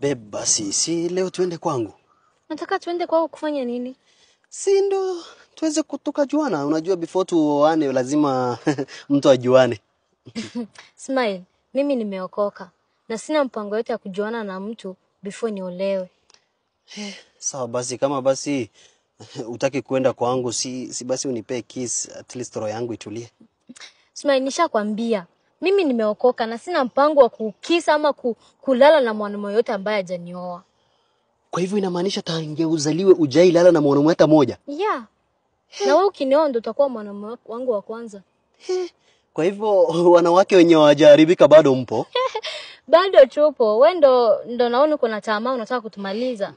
Babe, basi si leo tuende kwangu. Nataka tuende kwako kufanya nini? Si ndo tuweze tukajuana. Unajua before tuoane lazima mtu ajuane. Smile, mimi nimeokoka na sina mpango yote ya kujuana na mtu before niolewe. Sawa basi, kama basi utaki kuenda kwangu, si basi unipee kiss, at least roho yangu itulie. Smile, nishakwambia mimi nimeokoka na sina mpango wa kukisa ama kulala na mwanamume yote ambaye hajanioa. Kwa hivyo inamaanisha tangu uzaliwe hujai lala na mwanamume hata moja? Yeah. Na wewe ukinioa ndo utakuwa mwanamume wangu wa kwanza. Kwa hivyo wanawake wenye hawajaharibika bado mpo? Bado tupo. Wewe ndo naona uko na tamaa, unataka kutumaliza.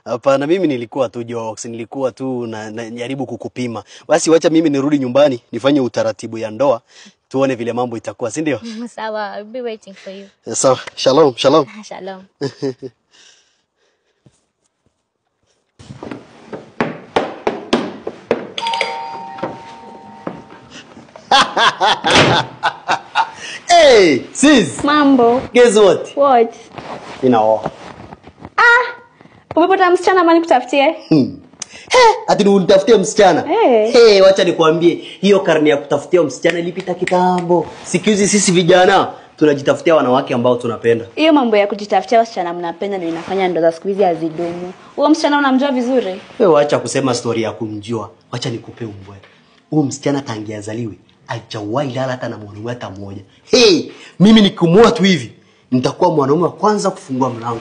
Hapana, mimi nilikuwa tu jokes, nilikuwa tu najaribu kukupima. Basi wacha mimi nirudi nyumbani nifanye utaratibu ya ndoa, tuone vile mambo itakuwa, si ndio? Sawa, I'll be waiting for you. Sawa, shalom, shalom. Shalom. Hey, sis. Mambo. Guess what? What? Ninaoa. Umepata msichana ama nikutafutie? Ati unitafutie msichana? Hey. Hey, wacha nikwambie, hiyo karne ya kutafutia msichana ilipita kitambo. Siku hizi sisi vijana tunajitafutia wanawake ambao tunapenda. Hiyo mambo ya kujitafutia wasichana mnapenda ndio inafanya ndoa za siku hizi hazidumu. Huo msichana unamjua vizuri? Wewe wacha kusema story ya kumjua. Wacha nikupe umbwe. Huo msichana tangia azaliwe hajawahi lala hata na mwanaume hata mmoja. Hey, mimi nikimwoa tu hivi nitakuwa mwanaume wa kwanza kufungua mlango.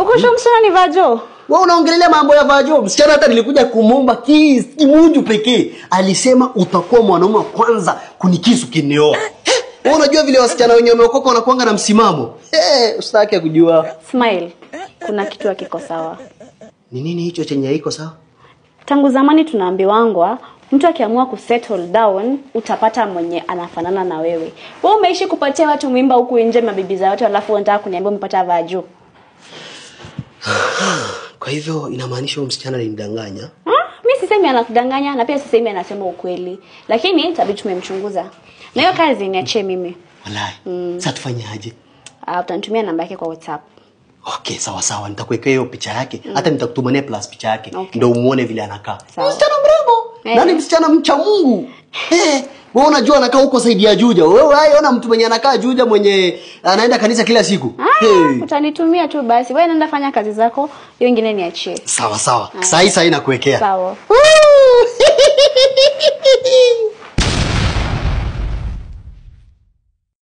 Uko sure msichana ni vajo? Wewe unaongelea mambo ya vajo. Msichana hata nilikuja kumuomba kiss kimunju pekee, alisema utakuwa mwanaume wa kwanza kunikisu kinioa. Wewe unajua vile wasichana wenye wameokoka wanakuanga na msimamo. Usitake kujua. Smile, kuna kitu hakiko sawa. Ni nini hicho chenye haiko sawa? Tangu zamani tunaambiwangwa mtu akiamua kusettle down utapata mwenye anafanana na wewe. Wewe umeishi kupatia watu mimba huku nje, mabibi za watu, alafu unataka kuniambia umepata vajo. Kwa hivyo inamaanisha huyo msichana alinidanganya? Mimi sisemi anakudanganya na pia sisemi anasema ukweli. Lakini itabidi tumemchunguza. Na hiyo kazi niachie mimi. Walai. Sasa tufanyaje? Utanitumia namba yake kwa WhatsApp. Okay, sawa sawa, nitakuwekea hiyo picha yake. Hata nitakutumania plus picha yake. Okay. Ndio umuone vile anakaa. Sawa. Msichana mrembo. Nani msichana mcha Mungu? Wewe unajua anakaa huko saidi ya Juja. Wewe haiona mtu mwenye anakaa Juja mwenye anaenda kanisa kila siku. Utanitumia tu basi. Wewe nenda fanya kazi zako, hiyo nyingine niachie. Sawa sawa. Sahi sahi nakuwekea. Sawa.